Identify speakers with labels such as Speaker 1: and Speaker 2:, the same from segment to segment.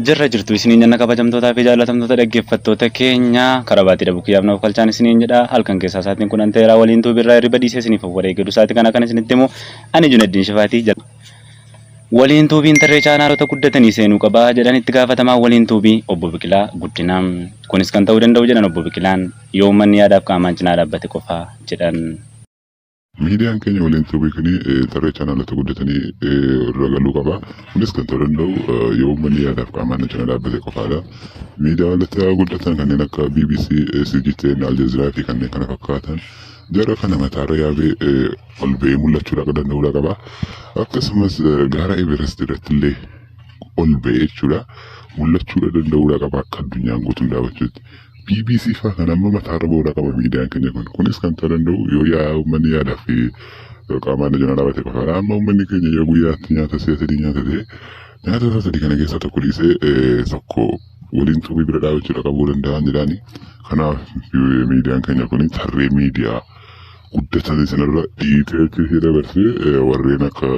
Speaker 1: Jirra jirtu isiniin jenna kabajamtootaa fi jaallatamtoota dhaggeeffattoota keenya karaa baatii dhabuu kiyyaaf naaf kalchaan isiniin jedha halkan keessaa sa'aatiin 10 ta'eera waliin tuubirraa hirriba dhiisee isiniif of wareegee sa'aatii kana kan isinitti himu ani Junaddiin Shifaatii jala. Waliin tuubiin tarree chaanaalota guddatanii seenuu qaba jedhan itti gaafatamaan waliin tuubii obbo Biqilaa Guddinaa. Kunis kan ta'uu danda'u jedhan obbo Biqilaan yoo uummanni yaadaaf qaamaan cinaa dhaabbate qofa jedhan.
Speaker 2: Miidiyaan keenya waliin tuubii kuni tarree chaanaalota guddatanii irra galuu qaba. Kunis kan ta'uu danda'u yoo uummanni yaadaaf qaamaan cina dhaabbate qofaadha. Miidiyaalota guddatan kanneen akka BBC, CGTN, Al Jazeera fi kanneen kana fakkaatan jara kana mataarra yaabee ol ba'ee mul'achuudha danda'uudha qaba. Akkasumas gaara Everest irratti illee ol ba'ee jechuudha mul'achuudha danda'uudha qaba akka addunyaan guutuun daawwachuutti. BBC faa kan amma mataarra ba'uudha qaba miidiyaan keenya kun. Kunis kan ta'uu danda'u yoo yaa uummanni yaadaa fi qaamaan cina dhaabate qofaadha. Amma uummanni keenya yoo guyyaatti nyaata si'a sadii nyaata ta'e nyaata isaa sadii kana keessaa tokko dhiisee tokko waliin tuubii bira dhaabachuudha qabuu danda'an jedhaani. Kanaaf miidiyaan keenya kun tarree miidiyaa guddatanii sanarra dhiitee achi ishee dabarsee warreen akka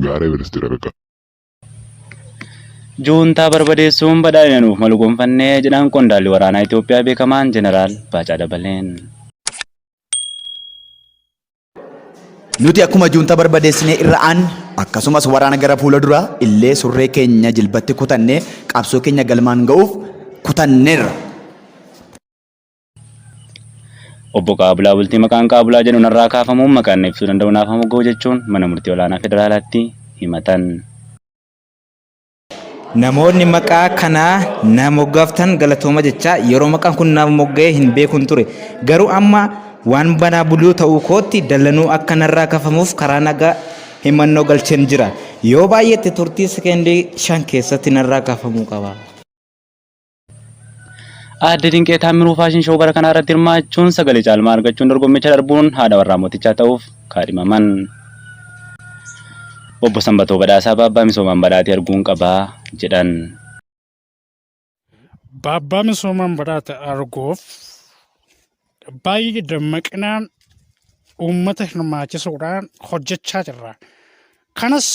Speaker 2: gaara Everest irra qaqqaba.
Speaker 1: Juuntaa barbadeessuun badhaadhina nuuf malu gonfanne jedhan qondaalli waraanaa Itoophiyaa beekamaan Jeneraal Baacaa Dabaleen.
Speaker 3: Nuti akkuma juuntaa barbadeessinee irra aanne akkasumas waraana gara fuula duraa illee surree keenya jilbatti kutannee qabsoo keenya galmaan ga'uuf kutanneerra.
Speaker 1: Obbo Qaabulaa Bultii maqaan Qaabulaa jedhu narraa kaafamuun maqaan na ibsuu danda'u naaf haa mogga'u jechuun mana murtii olaanaa federaalaatti himatan.
Speaker 4: Namoonni maqaa kanaa na moggaaftan galatooma jechaa yeroo maqaan kun naaf mogga'e hin beekun ture. Garuu amma waan banaa buluu ta'uu kootti dallanuu akka narraa kafamuuf karaa nagaa himannoo galcheen jira. Yoo baay'ate turtii sekeendii 5 keessatti narraa kafamuu qaba.
Speaker 1: Aadde Dinqee Taammiruu Faashin Shoow bara kanaa irratti hirmaachuun sagalee caalmaa argachuun dorgommicha darbuun haadha warraa mootichaa ta'uuf kaadhimaman. Obbo Sanbatoo Badhaasaa Baabbaa Misoomaan Badhaate arguun qaba jedhan.
Speaker 5: Baabbaa Misoomaan Badhaate arguuf baay'ee dammaqinaan uummata hirmaachisuudhaan hojjechaa jirra. Kanas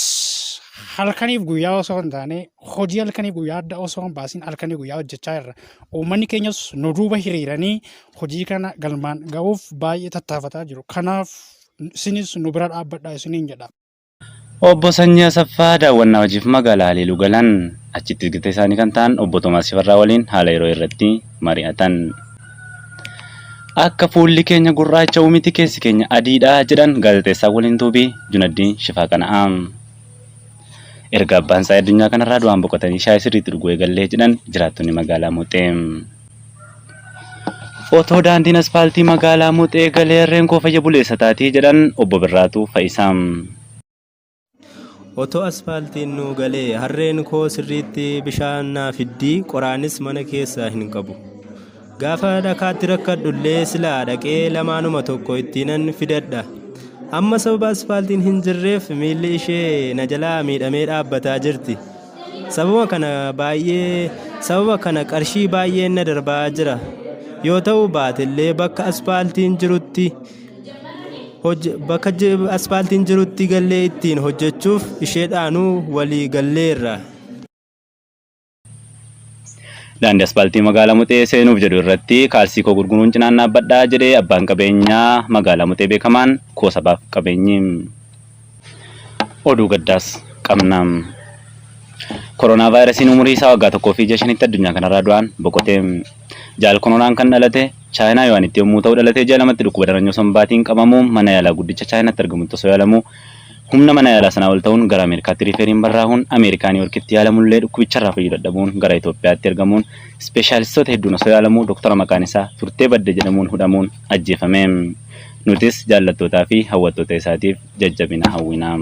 Speaker 5: halkaniif guyyaa osoo hin taane hojii halkanii guyyaa adda osoo hin baasin halkanii guyyaa hojjechaa jirra. Uummanni keenyas nu duuba hiriiranii hojii kana galmaan ga'uuf baay'ee tattaafataa jiru. Kanaaf isinis nu bira dhaabbadhaa isiniin jedha.
Speaker 1: Obbo Sanyii Asaffaa daawwannaa hojiif magaalaa Haleeluu galan. Achittis gita isaanii kan ta'an Obbo Toomaas Shifarraa waliin haala yeroo irratti mari'atan. Akka fuulli keenya gurraacha'u miti keessi keenya adiidha jedhan gaazexeessaan waliin tuubii Junaddiin Shifaa Qana'aa. Erga abbaan isaa addunyaa kanarraa du'aan boqotanii shaayii sirriitti dhuguu eegallee jedhan jiraattonni magaalaa Muxee. Otoo daandiin aspaaltii magaalaa Muxee galee harreen koo fayya buleessa taatii jedhan obbo Birraatuu Fa'isaa.
Speaker 6: Otoo aspaaltiin nuu galee harreen koo sirriitti bishaan naa fiddi, qoraanis mana keessaa hin qabu. Gaafa dhakaatti rakkadhullee silaa dhaqee lamaanuma tokko ittiinan fidadha. Amma sababa aspaaltiin hin jirreef miilli ishee na jalaa miidhamee dhaabbataa jirti. Sababa kana baay'ee sababa kana qarshii baay'een na darbaa jira. Yoo ta'uu baatellee bakka aspaaltiin jirutti Bakka aspaaltiin jirutti gallee ittiin hojjechuuf isheedhaanuu walii galleerra.
Speaker 1: Daandii aspaaltii magaalaa Muxee seenuuf jedhu irratti kaalsii koo gurguruun cinaan dhaabbadha jedhe abbaan qabeenyaa magaalaa Muxee beekamaan koo sabaaf qabeenyi. Oduu gaddaas qabna. Koronaa vaayirasiin umurii isaa waggaa tokkoo fi ji'a shanitti addunyaa kanarraa du'aan boqote. Jaal Koronaan kan dhalate Chaayinaa Yohaanitti yommuu ta'u dhalatee ji'a lamatti dhukkuba daranyoo sombaatiin qabamuun mana yaalaa guddicha Chaayinaatti argamutti osoo yaalamuu humna mana yaalaa sanaa ol ta'uun gara Ameerikaatti riifeeriin barraahuun Ameerikaa Niiwoorkitti yaalamullee dhukkubicharraa fayyuu dadhabuun gara Itoophiyaatti ergamuun ispeeshaalistoota hedduun osoo yaalamuu doktora maqaan isaa Turtee Badde jedhamuun hudhamuun ajjeefame. Nutis jaallattootaa fi hawwattoota isaatiif jajjabina hawwina.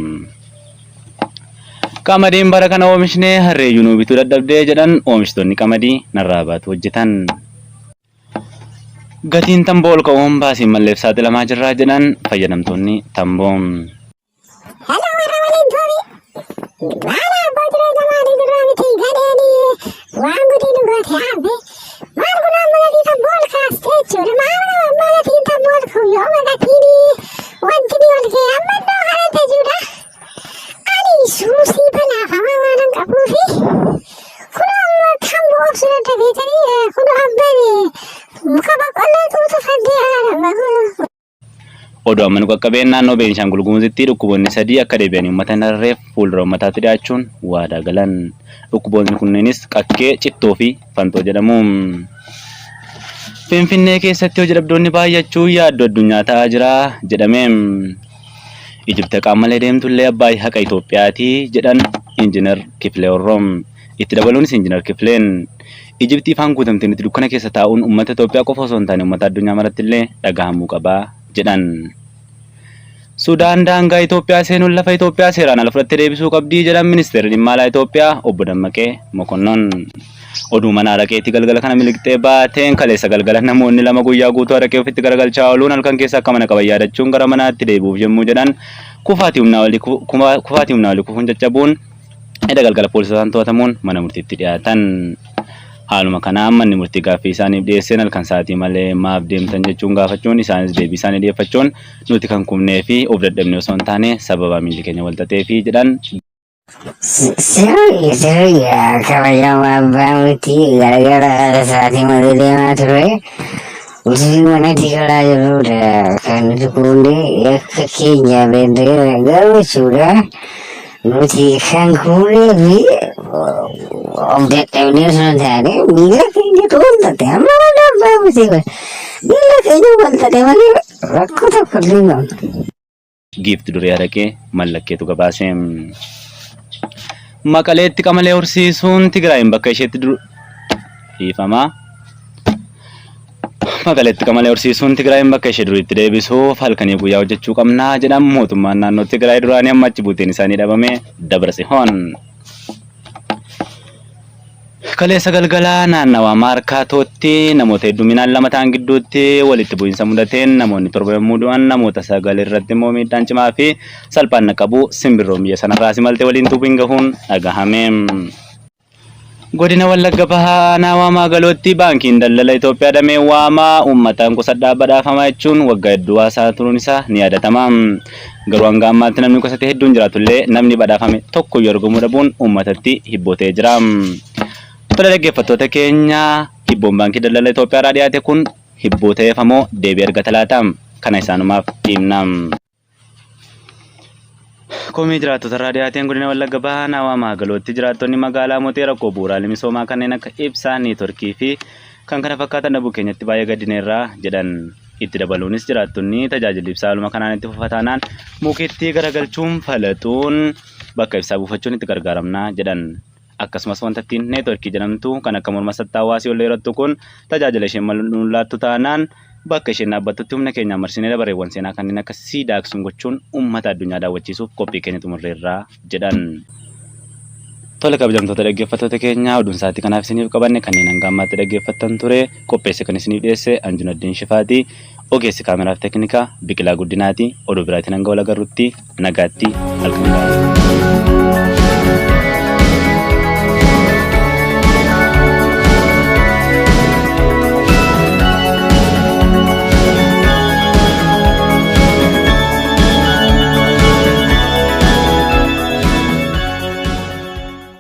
Speaker 1: Qamadiin bara kana oomishne harreeyyuu nuu bituu dadhabde jedhan oomishtoonni qamadii narraa baatu hojjetan. Gatiin tamboo ol ka'uun baasiin malleef saaxilamaa jirra jedhan fayyadamtoonni tamboo.
Speaker 7: Hello warra waliin toobi. Maal abbaa jireenya maalii jirraa miti gadheeni waan gudii nu goote haambe. Maal kun amma gatii tamboo ol kaastee jechuudha. Maal amma gatiin tamboo ol ka'u yooma gatiin wanti ni ol ka'e amma iddoo kanatti jechuudha. Ani suusii balaafamaa waanan qabuufi
Speaker 1: Oduu amma nu qaqqabeen naannoo Beenishaangul Gumuzitti dhukkuboonni 3 akka deebi'anii uummata hin hararreef fuuldura uummataatti dhiyaachuun waadaa galan. Dhukkuboonni kunneenis qakkee, cittoo fi fantoo jedhamu. Finfinnee keessatti hojii dhabdoonni baay'achuun yaaddoo addunyaa ta'aa jira jedhame. Ijipti haqaan malee deemtullee Abbaay haqa Itoophiyaati jedhan Injiinar Kifilee Horroo. Itti dabaluunis Injiinar Kifileen Ijipti ifaan guutamte nuti dukkana keessa taa'uun uummata Itoophiyaa qofa osoo hin taane uummata addunyaa maratti illee dhagahamuu qaba jedhan. Sudaan daangaa Itoophiyaa seenuun lafa Itoophiyaa seeraan ala fudhatte deebisuu qabdi jedhan ministeerri dhimma alaa Itoophiyaa obbo Dammaqee Mokonnon. Oduu mana araqeetti galgala kana miliqxee baateen kaleessa galgala namoonni 2 guyyaa guutuu araqee ofitti garagalchaa ooluun halkan keessa akka mana qaban yaadachuun gara manaatti deebi'uuf yommuu jedhan kufaatii humnaa olii kufaatii humnaa olii kufuun caccabuun eda galgala poolisootaan to'atamuun mana murtiitti dhiyaatan. Haaluma kanaan manni murtii gaaffii isaaniif dhiyeesseen halkan sa'aatii malee maaf deemtan jechuun gaafachuun isaanis deebii isaanii dhiyeeffachuun nuti kan kufnee fi of dadhabnee osoo hin taane sababa miilli keenya wal xaxeefi jedhan.
Speaker 8: Sirrii sirrii kabajamoo abbaa murtii gargara haala sa'aatii malee deemaa ture. Utuu manatti galaa jirrudha kan nuti kuunne yakka keenya beekneerra garuu jechuudha. Nuti kan kuunee fi of dadhabnee osoo hin taane miila keenyatu wal xaxe amma mana abbaa murtii kun miila keenya wal xaxe malee rakkoo tokko illee hin qabnu.
Speaker 1: Giifti Duree Araqee Mallakkeetu gabaase. Maqaleetti qamalee horsiisuun Tigraayin bakka isheetti dur dhiifama. Maqaleetti qamalee horsiisuun Tigraayin bakka ishee duriitti deebisuuf halkanii guyyaa hojjechuu qabna jedhan mootummaan naannoo Tigraay duraanii amma achi buuteen isaanii dhabame Dabra Tsihoon. Kaleessa galgala naannawaa Maarkaatootti namoota hedduminaan 2 ta'an gidduutti walitti bu'iinsa mudateen namoonni 7 yommuu du'an namoota 9 irratti immoo miidhaan cimaa fi salphaan dhaqqabuu simbirroon biyya sanarraa simalte waliin tuubiin gahuun dhagahame. Godina Wallagga Bahaa Aanaa Waamaa Galootti Baankiin Daldala Itoophiyaa Damee Waamaa uummataan qusadhaa badhaafamaa jechuun waggaa hedduu haasaa turuun isaa ni yaadatama. Garuu hanga ammaatti namni qusate hedduun jiraatullee namni badhaafame tokkoyyuu argamuu dhabuun uummatatti hibboo ta'ee jira. Tole dhaggeeffattoota keenya hibboon Baankii Daldala Itoophiyaa irraa dhiyaate kun hibboo ta'eef amoo deebii argata laata? Kana isaanumaaf dhiibna. Komii jiraattota irraa dhiyaateen godina Wallagga Bahaa Naawaa Maagalootti jiraattonni magaalaa Moxee rakkoo bu'uuraalee misoomaa kanneen akka ibsaa, neetworkii fi kan kana fakkaatan dhabuu keenyatti baay'ee gaddineerra jedhan. Itti dabaluunis jiraattonni tajaajilli ibsaa haaluma kanaan itti fufa taanaan mukeettii garagalchuun falaxuun bakka ibsaa buufachuun itti gargaaramna jedhan. Akkasumas wantattiin neetworkii jedhamtu kan akka morma sattaawwaa asii ol dheerattu kun tajaajila isheen malu nuun laattu taanaan bakka isheen dhaabbattutti humna keenyaan marsinee dabareewwan seenaa kanneen akka siidaa Aksum gochuun uummata addunyaa daawwachiisuuf qophii keenya xumurreerra jedhan. Tole kabajamtoota dhaggeeffattoota keenya oduun sa'aatii kanaaf isiniif qabanne kanneen hanga ammaatti dhaggeeffattan ture qopheesse kan isiniif dhiyeesse Anjunaddin Shifaati ogeessi kaameraaf teeknikaa Biqilaa Guddinaati oduu biraatiin hanga wal agarrutti nagaatti halkan gaarii.